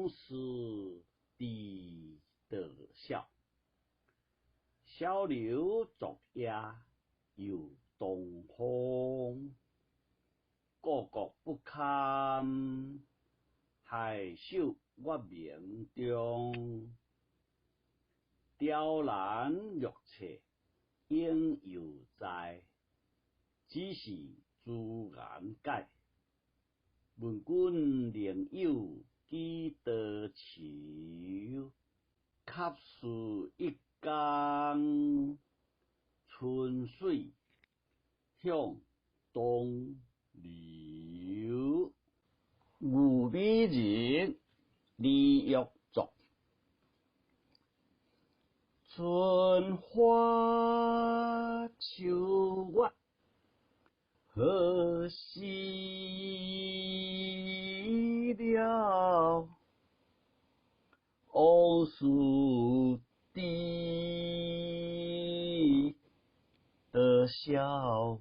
事知多少？小流昨夜又東風，故國不堪，害首月明中。雕欄玉砌應猶在，只是朱顏改。問君能有幾多愁？恰似一江春水向東流。虞美人，李煜作。春花秋月何時了？往事知多少？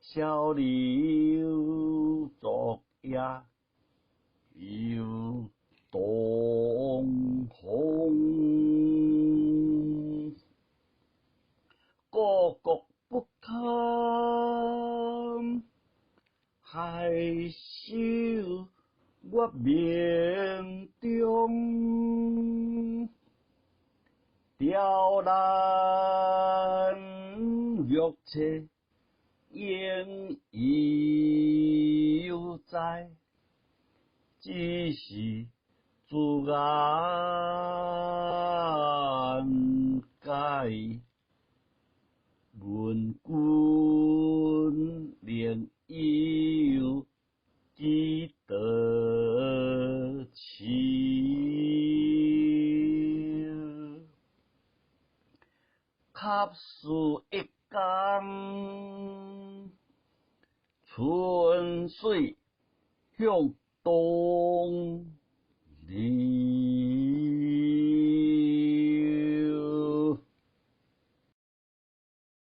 小柳昨夜又東風，故國不堪，害首月明中。雕欄玉砌應猶在，只是朱顏改。問君能有幾多愁？恰似一江春水向東流。